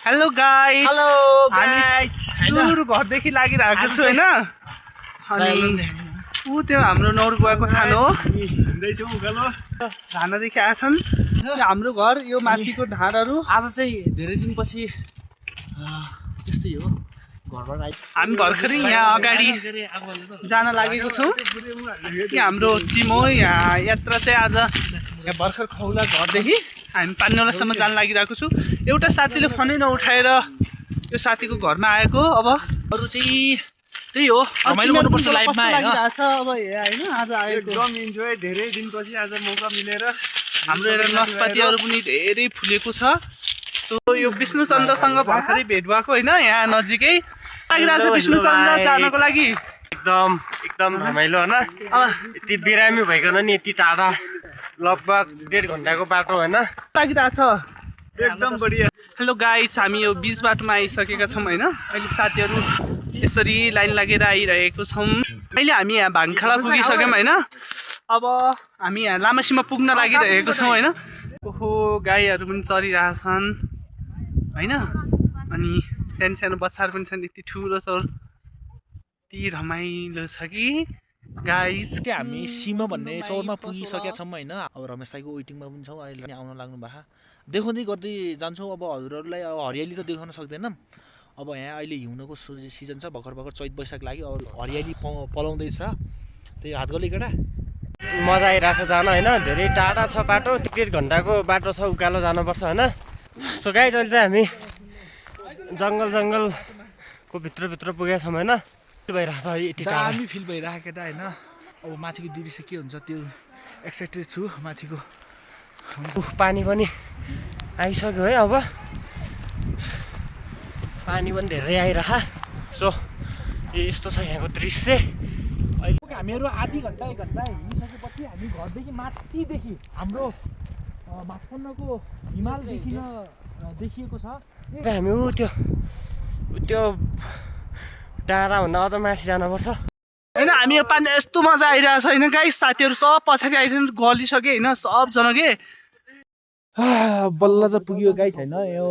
hello guys hello guys सुरु घरदेखि लागिरहेको छु हैन अनि उ त्यो हाम्रो नौरगुवाको खानो हो हिँड्दैछौँ उकालो धानादेखि आछन् हाम्रो घर यो माथिको ढाडहरू आज चाहिँ धेरै दिनपछि त्यस्तै हो घरबाट हामी भर्खरै यहाँ अगाडि जान लागेको छौँ कि हाम्रो टिम हो यहाँ यात्रा चाहिँ आज यहाँ भर्खर खौला घरदेखि हामी पानीवालासम्म जान लागिरहेको छु एउटा साथीले फोनै नउठाएर यो साथीको घरमा आएको अब अरू चाहिँ त्यही हो रमाइलो गर्नुपर्छ लाइफमा हैन अब हैन आज आएको एकदम इन्जोय धेरै दिनपछि आज मौका मिलेर हाम्रो एउटा नस्पातीहरू पनि धेरै फुलेको छ सो यो विष्णुचन्द्रसँग भर्खरै भेट भएको हैन यहाँ नजिकै लागिरहेको छ विष्णुचन्द्र जानको लागि एकदम रमाइलो होइन यति बिरामी भइकन नि यति टाढा लगभग 1.5 घन्टाको बाटो होइन लागिरहेको छ एकदम बढिया हेलो गाइस हामी यो बीच बाटोमा आइसकेका छौँ हैन अहिले साथीहरू यसरी लाइन लागेर आइरहेको छौँ अहिले हामी यहाँ भाङखाला पुगिसक्यौँ हैन अब हामी यहाँ लामासीमा पुग्न लागिरहेको छौँ हैन ओहो गाईहरू पनि चरिरहेछन् हैन अनि सानो सानो बच्चाहरू पनि छन् यति ठुलो छ यति रमाइलो छ कि गाइस के हामी सीमा भन्ने चौरमा पुगिसकेका छौँ हैन अब रमेश दाइको वेटिङमा पनि छौँ अहिले आउन लाग्नु भएको देखाउँदै गर्दै जान्छौँ अब हजुरहरूलाई अब हरियाली त देखाउन सक्दैनौँ अब यहाँ अहिले हिउँदको सिजन छ भर्खर भर्खर चैत वैशाख लाग्यो अब हरियाली पलाउँदैछ त्यही हात गली केटा मजा आइरहेछ जान होइन धेरै टाढा छ बाटो 1.5 घन्टाको बाटो छ उकालो जानुपर्छ होइन सो गाइस अहिले चाहिँ हामी जङ्गलको भित्र पुगेका छौँ होइन भइरहेछ यति दामी फिल भइरहेको केटा होइन अब माथिको दृश्य के हुन्छ त्यो एक्साइटेड छु माथिको पानी पनि आइसक्यो है अब पानी पनि धेरै आइरह सो यस्तो छ यहाँको दृश्य अहिले हामीहरू आधी घन्टा 1 घन्टा हिँडिसकेपछि हामी घरदेखि माथिदेखि हाम्रो माथपन्नको हिमाल देखिएको छ हामी त्यो डाँडाभन्दा अझ माथि जानुपर्छ हैन हामी यो पानी यस्तो मजा आइरहेछ हैन गाइस साथीहरू सब पछाडि आइरहनु गलिसके हैन सबजना के बल्ल चाहिँ पुग्यो गाइस हैन यो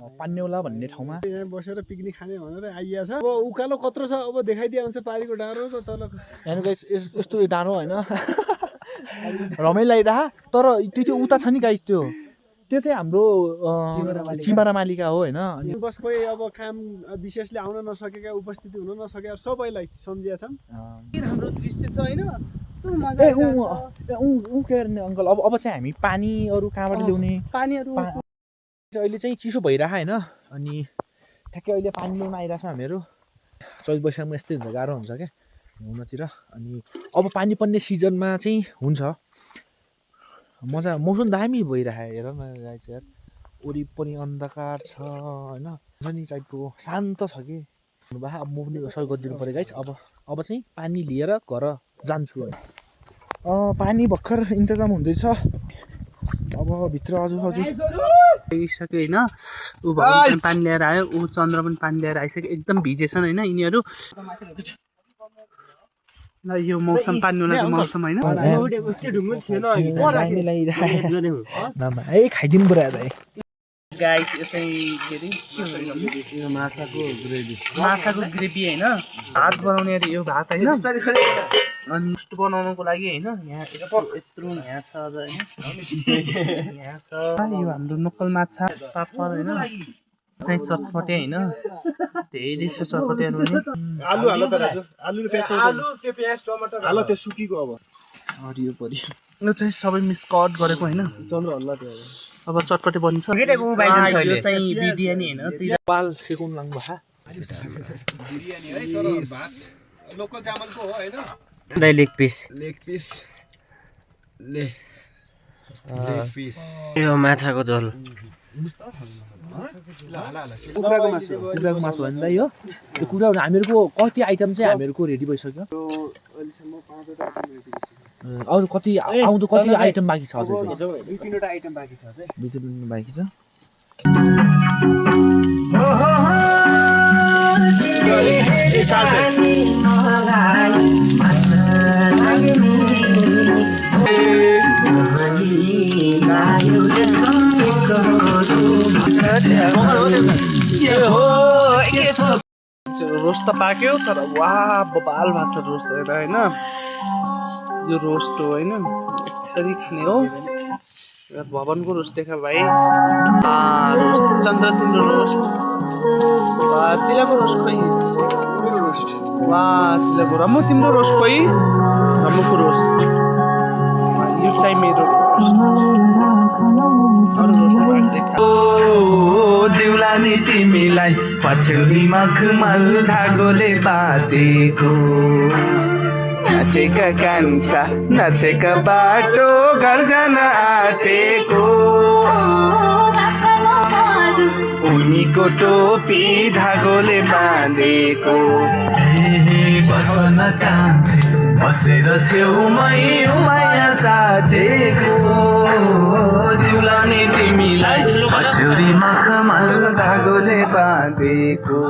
पान्नेउला भन्ने ठाउँमा यहाँ बसेर पिकनिक खाने भनेर आइया छ अब उकालो कत्रो छ अब देखाइदिया हुन्छ पारीको डाँडो र तल यहाँ गाइस यस्तो डाँडो हैन रमाइलो आइरह तर त्यो उता छ नि गाइस त्यो चाहिँ हाम्रो चिमारा मालिका हो हैन अनि बस कोही अब काम विशेषले आउन नसकेका उपस्थिति हुन नसकेका सबैलाई सम्झिया छन् हाम्रो दृश्य छ हैन के गर्ने अङ्कल अब चाहिँ हामी पानीहरू कहाँबाट ल्याउने पानीहरू अहिले चाहिँ चिसो भइरह हैन अनि ठ्याक्कै अहिले पानी ल्याउन आइरहेछौँ हामीहरू चैत वैशाखमा यस्तै हुन्छ गाह्रो हुन्छ क्या हुनतिर अनि अब पानी पर्ने सिजनमा चाहिँ हुन्छ मजा मौसम दामी भइरहेको हेर न गाइस यार वरिपरि अन्धकार छ हैन जनी टाइपको शान्त छ कि अब म पनि सहयोग गरिदिनु पऱ्यो गाइस अब चाहिँ पानी लिएर घर जान्छु पानी भर्खर इन्तजाम हुँदैछ अब भित्र हजुर आइसक्यो हैन ऊ भगवान पानी ल्याएर आयो ऊ चन्द्र पनि पानी ल्याएर आइसक्यो एकदम भिजेछन् हैन यिनीहरू ल यो मौसम पानीवालाको मौसम हैन खाइदिनु पर्यो गाइस यो चाहिँ के अरे माछाको ग्रेभी हैन भात बनाउने अरे यो भात हैन अनि मुस्ट बनाउनको लागि हैन यहाँ यत्रो यहाँ छ अझ हैन यहाँ छ यो हाम्रो लोकल माछा पापड हैन चाहिँ चटपटे हैन धेरै छ चटपटेहरु पनि आलु हालो त राजु आलु र पेस्ट आलु त्यो प्याज टमाटर हालो त्यो सुकीको अब हरियो पर्यो यो चाहिँ सबै मिक्स कट गरेको हैन चन्द्र हल्ला त्यो अब चटपटे बन्छ यो चाहिँ बिरयानी हैन पाल सेकाउन लाग्नु भा बिरयानी है तर भात लोकल चामलको हो हैन लेग पिस यो माछाको झोल कुखुराको मासु होइन दाइ हो त्यो कुरा हामीहरूको कति आइटम चाहिँ हामीहरूको रेडी भइसक्यो अरू कति आउँदो कति आइटम बाँकी छ हजुर 2-3 आइटम बाँकी छ अझै 2-3 बाँकी छ रोस्ट त पाक्यो तर वाह बबाल भएको छ रोस्ट हेर्दा होइन यो रोस्ट हो होइन यसरी खाने हो भवनको रोस्ट देखा भाइ रोस्ट चन्द्र तिम्रो रोस्ट तिलको रोस्ट खोइ वाह तिलको रम्मु तिम्रो रोस्ट खोइ रम्मुको रोस्ट यो चाहिँ मेरो दिउला नि तिमीलाई पछौली मखमल धागोले बाँधेको नाचेका कान्छा नाचेका बाटो घर जान आँटेको उनीको टोपी धागोले बाँधेको बसन कान्छे बसेर छेउमै माया साथेको दिउला नि तिमीलाई पछौरी मखमल धागोले बाँधेको